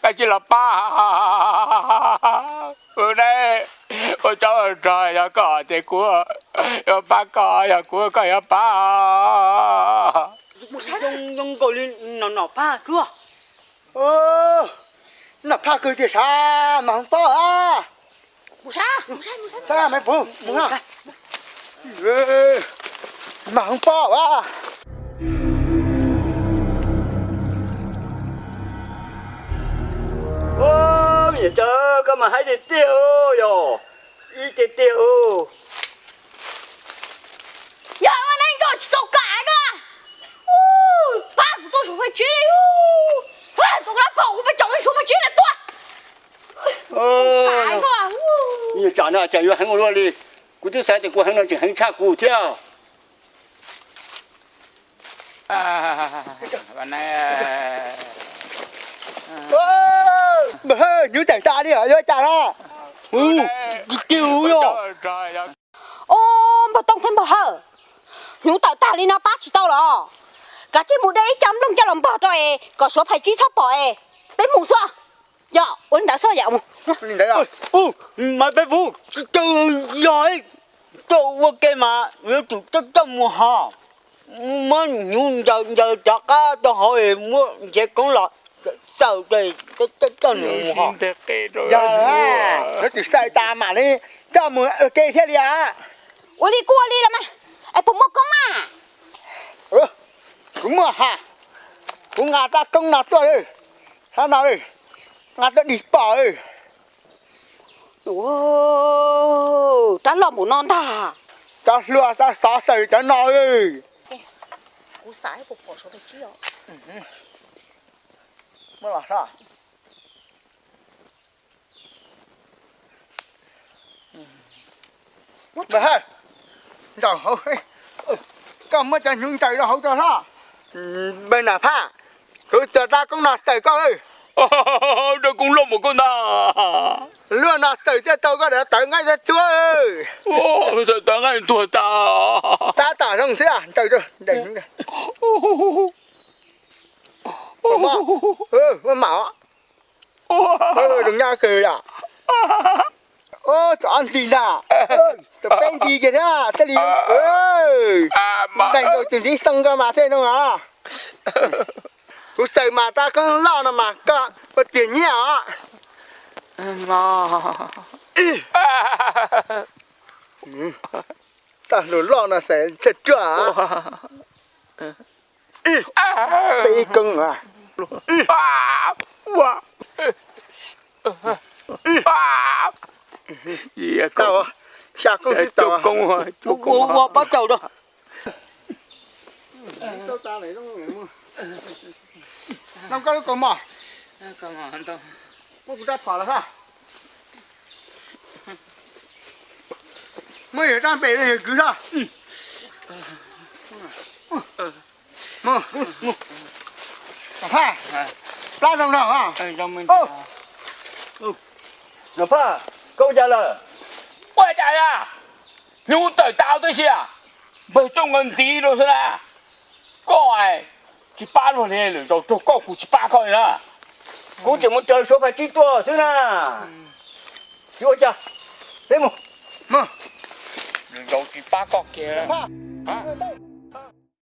Koj tsis los pab kuv ne, ua tsaug rog, yog koj ces kuv yuav pab koj, yog kuv koj yuav pab. Zoo nkaus li nom nom phaj tuaj. Nom phaj kawg tiag sav, mas hoov pob a. Mas hoov pob a. Ua, me nyuam ntxawm, koj mas haib tiag tiag yog, ib tiag tiag. Yog ua neej koj tsis txaus kam koj, pab kuv tuaj suav phaj tsib li, tuaj lab phom kuv pab caum li suav phaj tsib na tuaj. Tsam no tsam yuav heev ua luaj li, kuv twb xav tias kuv heev no tseem heev tshaj kuv thiab. Hnyuv tawm tas li yuav cas no? Tig hu yog. Os, npawg Tooj thiab npawg Hawj, hnyuv tawm tag li no pab tsis tau los? Kav tsij mus de ib co nplooj coj los npog rau es kom suav phaj tsib txhob pom es peb mus xwb. Yog ua li ntawd xwb yom. Mas peb pub tsis tau, yog tau ua ke mas yuav tsum coj coj mus hos. Muab hnyuv ncaws ncaws cov qab rau hauv es muab nrhiav koob los xaws coj coj mus hos. Yog, yuav tsum xaws tas mam li coj mus ua ke thiaj li. Ua li kuj ua li los mas, es puas muaj koob na? Kuv muaj ha, kuv nqa rab koob no tuaj, rab no, nqa tuaj dig pom. Rab loj npaum no ntag. Rab hluas rab xov xaws cov no. Kuv xav puas pom suav phaj tsib os. Muab los soj. Npawg Hawj, nraum hauv, koj muab cov hnyuv ncaws rau hauv tso hlob. Npawg Nam Phaj, kuv txog rab koob no xaws koj. Rab koob loj npaum koj ntag. Luaj no xaws thiaj tau koj dav tawv nqaij thiab tuag. Tawv nqaij tuag tas. Tab tom zoo xwb, ncaws rau, ncaws. Muab mam. Zoo nyab kawg yom. Txom ob ntxis ntag. Txom peb ntxis kiag thiab thiaj li. Nqaij nkaus tus ntxiv xoo koj mas thiaj zoo os. Kuv xaws mas rab koob loj no mas koj ua tiag nyiaj os. Txoj hlua loj no xaws thiaj ruaj. Peb ib koob. Tau, xya koob xwb tau. Ua pab caug rau. Noj koj lub kaus mom. Muab kuv rab phom los soj. Muab yawg rab npe yawg kwv soj. Nom Phaj, plab zoo no. Nom Phaj, koj ua cas lawm? Ua cas a? Hnyuv tawm tas tib si, npawg Tooj nkawd ntxiv rau xwb na. Koj tsis pab luag li, lwm zaus raug koj kuv tsis pab koj li na. Kuv tseem mus raws suav phaj tsib tuaj xwb na. Tsis ua cas, peb mus. Lwm zaus tsis pab koj kiag.